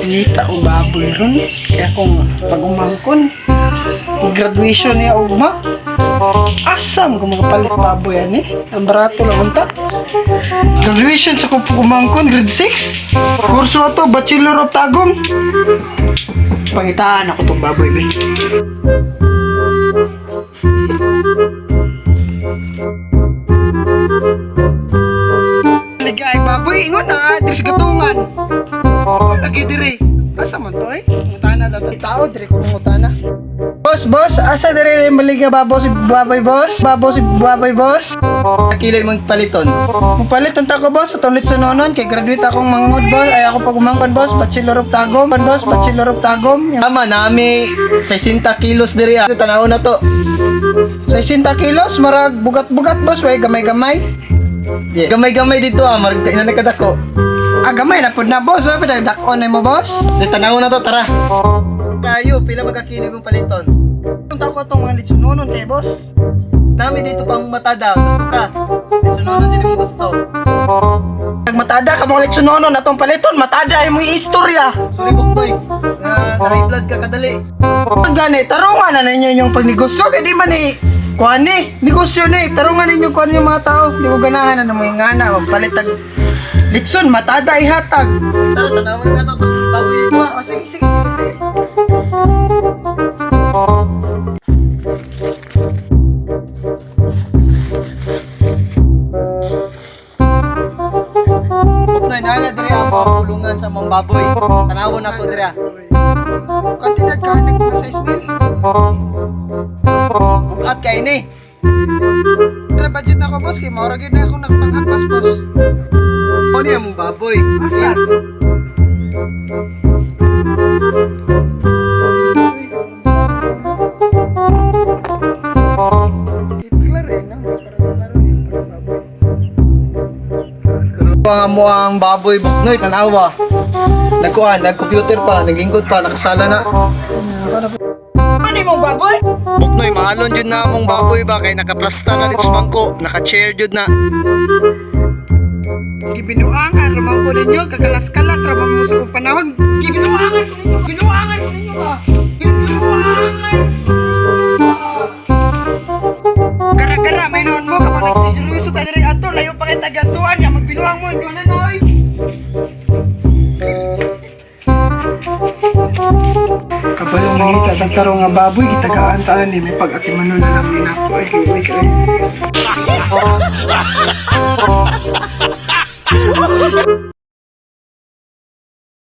Nita og baboy ron. Kaya kung pag-umangkon, graduation niya ugma. Asam kung makapalit baboy ani. Ang barato lang unta. Graduation sa kong pag-umangkon, grade 6. Kurso ato, Bachelor of Tagum. Pangitaan ako tong baboy, be. Ligay baboy, ingon na, diri sa gatungan. Oh, lagi diri. Asa man to eh? Ngutana dato. Tao diri ko ngutana. Boss, boss, asa diri maliga ba boss baboy boss? Baboy baboy boss. Kilo mong paliton. Mupalit unta ko boss sa tulit sa nonon kay graduate akong mangod boss. Ay ako pag umangkon boss, Bachelor of Tagum, boss, Bachelor of Tagum. Tama, nami 60 kilos diri ah. Tanaw na to. 60 kilos, marag bugat-bugat boss, way gamay-gamay. Yeah. Gamay-gamay dito ah, marag na nakadako. Ah, gamay na pud na boss, wa pa dak-on mo boss. Di tanaw na to, tara. Kayo, pila magkakilo mong paliton? Unta ko tong mga litsunonon kay boss. Nami dito pang matada, gusto ka? Litsunonon din mo gusto. Nagmatada ka mga litsunonon atong paliton, matada ay mo istorya. Sorry Buktoy, na na-high blood ka kadali. Ang gani, tarungan na ninyo yung pagnegosyo, kaya di man eh, kuhan eh, negosyo na eh, tarungan ninyo kuhan yung mga tao. Di ko ganahan na mo yung ngana, magpalit tag litson, matada ihatag. Tara, tanawin na to, baboy ito ah. Oh, sige, sige, sige, sige. Buktoy, nana diri ang mga kulungan sa mga baboy. Tanawon na to diri ah. Kantidad ka, nag mga 6 mil. Bukat kay ni. Tara, budget ako, boss, kay maura gyud na akong nagpanghatpas, boss. Ano niya mong baboy? Asa? Klaro eh, no? Parang klaro yung baboy. Ang mo ang baboy Buknoy, tanawa. Nagkuan, nagcomputer pa, naglingkod pa, nakasala na. Ano yung baboy? Buknoy, mahalon jud na among baboy ba kay nakaplasta na dito sa bangko, naka-chair jud na. Gibinuangan ramang ko ninyo, kakalas-kalas ramang mo sa kong panahon. Gibinuangan ko ninyo, binuangan ko ninyo ba? Binuangan ko ninyo. Gara-gara may noon mo kapag nagsiseryoso tayo rin ato, layo pa kayo tagatuan, ya magbinuang mo, inyo na noy. Kabalo nangita tagtaro nga baboy gitagaan taan ni may pag-atimanon na lang ni nako ay luoy kay.